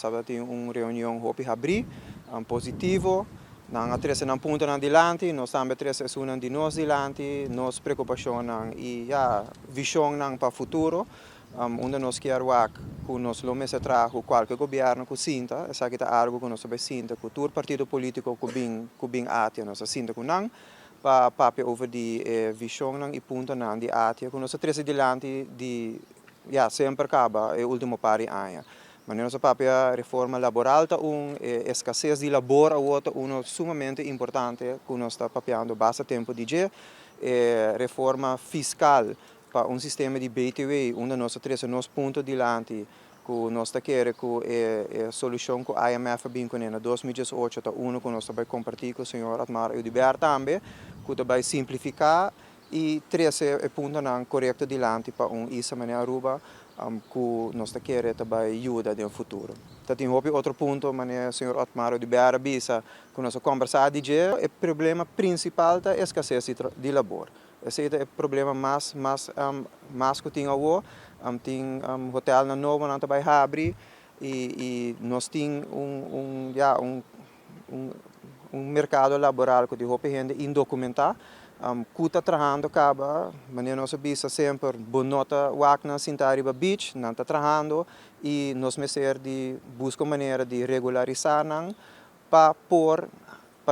Tabatin un reunion hopi habri, positivo. Nan a trece nan puntonan dilanti, nos tambe a trece esunnan di nos dilanti, nos preocupacionnan y, ja, visionnan pa futuro. Unda nos kier wak cu nos lo mester traha cu cualke gobierno cu sinta. Esaki ta algo cu nos ta bay sinta cu tur partido politico cu bin ATIA, nos a sinta cu nan pa papia over di visionnan y puntonan di ATIA cu nos a trece dilanti di, ja, semper caba e ultimo par di aña. Manera nos a papia, reforma laboral ta un, escasez di labor awor ta uno sumamente importante cu nos ta papiando basta tempo di dje, reforma fiscal pa un sistema di BTW, unda nos a trece nos punto dilanti cu nos ta kere cu e solucion cu IMF a bin cune na 2018 ta uno cu nos ta bay comparti cu señor Otmar Oduber tambe, cu ta bay simplifica y trece e puntonan corecto dilanti pa un isla manera Aruba, cu nos ta kere ta bay yuda den futuro. Ta tin hopi otro punto, manera señor Otmar Oduber a bisa, cu nos a conversa di dje. E problema principal ta escasez di labor. Esey ta e problema mas cu tin awo. Tin hotelnan nobo nan ta bay habri y nos tin un, ja, un mercado laboral cu tin hopi hende indocumenta cu ta trahando caba. Manera nos a bisa semper, bo no ta wak nan sinta riba beach, nan ta trahando y nos mester di busca manera di regularisa nan pa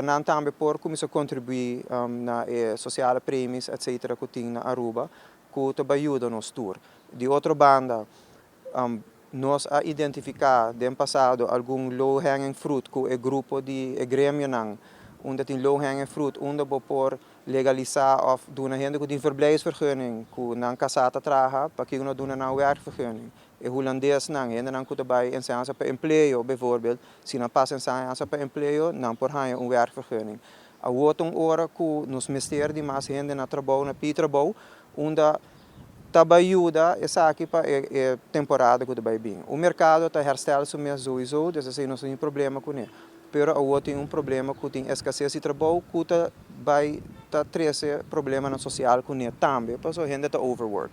nan tambe por cuminsa contribui na sociale premies, etc. Cu tin na Aruba, cu ta bay yuda nos tur. Di otro banda, nos a identifica den pasado algun low hanging fruit cu e grupo di e gremionan, unda tin low hanging fruit, unda bo por legalisa of duna hende cu tin verblijfsvergunning, cu nan casa ta traha, pakico no duna nan werkvergunning? E hulandesnan, hendenan cu ta bay enseñansa pa empleo, bijvoorbeeld, si nan pasa enseñansa pa empleo, nan por haya un werkvergunning. Awor ta un ora cu nos mester di mas hende na trabou, na pia trabou, unda ta bay yuda esaki pa e temporada cu ta bay bin. O mercado ta herstel su mes sowieso, dus esey no tin problema cune. Pero awor tin un problema cu tin escasez di trabou cu ta bay ta trece problemanan social cune tambe, pasobra hende ta overwork.